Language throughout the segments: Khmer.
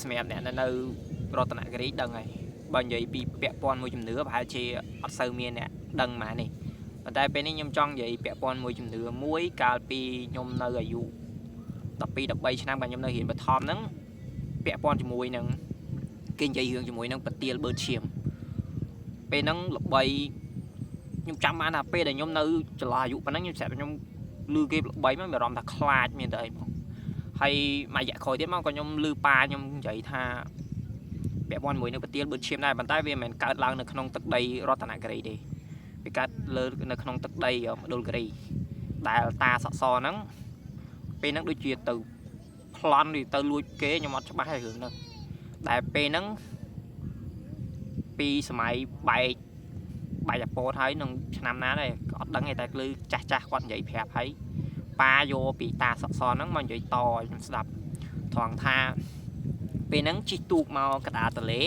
សម្រាប់អ្នកនៅរតនគិរីដឹងហើយបើនិយាយពីពាក់ព័ន្ធមួយជំនឿប្រហែលជាអត់សូវមានអ្នកដឹងម៉ានេះប៉ុន្តែពេលនេះខ្ញុំចង់និយាយពាក់ព័ន្ធមួយជំនឿមួយកាលពីខ្ញុំនៅអាយុ12 13ឆ្នាំបាទខ្ញុំនៅរៀនបឋមហ្នឹងពាក់ព័ន្ធជាមួយនឹងគេនិយាយរឿងជាមួយនឹងប្រទាលបឺតឈាមពេលហ្នឹងល្បីខ្ញុំចាំបានថាពេលដែលខ្ញុំនៅចន្លោះអាយុប៉ុណ្ណឹងខ្ញុំស្រាប់តែខ្ញុំឮគេល្បីមកមានអារម្មណ៍ថាខ្លាចមានតែអីហ្មងហើយមួយរយៈក្រោយទៀតមកក៏ខ្ញុំឮប៉ាខ្ញុំនិយាយថាពាក់ព័ន្ធជាមួយនឹងប្រទាលបឺតឈាមដែរប៉ុន្តែវាមិនមែនកើតឡើងនៅក្នុងទឹកដីរតនគិរីទេវាកើតលើនៅក្នុងទឹកដីមណ្ឌលគិរីដែលតាសក់សហ្នឹងពេលហ្នឹងដូចជាទៅប្លន់ឬទៅលួចគេខ្ញុំអត់ច្បាស់ទេរឿងហ្នឹងដែលពេលហ្នឹងពីសម័យបែកបែកអាពតហើយនឹងឆ្នាំណាដែរអត់ដឹងទេតែឮចាស់ចាស់គាត់និយាយប្រាប់ហើយប៉ាយកពីតាសក់សហ្នឹងមកនិយាយតឲ្យខ្ញុំស្ដាប់ត្រង់ថាពេលហ្នឹងជិះទូកមកកដាទលេ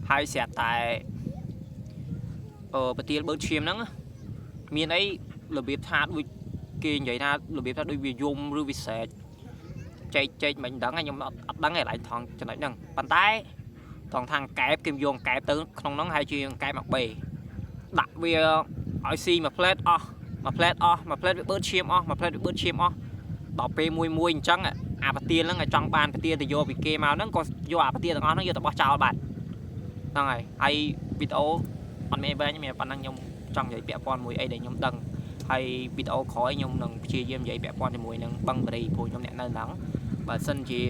ហើយស្រាប់តែប្រទាលបឺតឈាមហ្នឹងមានអីរបៀបថាដូចគេនិយាយថារបៀបថាដូចវាយំឬវាស្រែកចែកចែកមិនដឹងខ្ញុំអត់ដឹងទេឡើយថងចំណុចហ្នឹងប៉ុន្តែត្រង់ថាកែបគេយកកែបទៅក្នុងហ្នឹងហើយជាកែបមកបេដាក់វាឲ្យស៊ីមួយផ្លែតអស់មួយផ្លែតអស់មួយផ្លែតវាបឺតឈាមអស់មួយផ្លែតវាបឺតឈាមអស់ដល់ពេលមួយមួយអញ្ចឹងអាប្រទាលហ្នឹងឲ្យចង់បានប្រទាលទៅយកពីគេមកហ្នឹងក៏យកអាប្រទាលទាំងអស់ហ្នឹងយកទៅបោះចោលបាត់ហ្នឹងហើយហើយវីដេអូអត់មានវែងមានប៉ុណ្ណឹងខ្ញុំចង់និយាយពាក់ព័ន្ធមួយអីដែលខ្ញុំដឹងហើយវីដេអូក្រោយខ្ញុំនឹងព្យាយាមនិយាយពាក់ព័ន្ធជាមួយនឹងបឹងបរីព្រោះខ្ញុំអ្នកនៅហ្នឹងបើសិនជា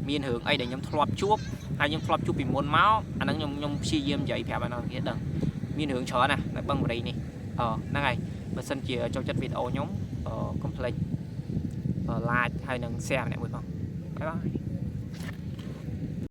មានរឿងអីដែលខ្ញុំធ្លាប់ជួបហើយខ្ញុំធ្លាប់ជួបពីមុនមកអាហ្នឹងខ្ញុំព្យាយាមនិយាយប្រាប់អាហ្នឹងគេដឹងមានរឿងច្រើនណាស់នៅបឹងបរីនេះអហ្នឹងហើយបើសិនជាចូលចិត្តវីដេអូខ្ញុំកុំភ្លេច like ហើយនឹង share ម្នាក់មួយផង bye bye.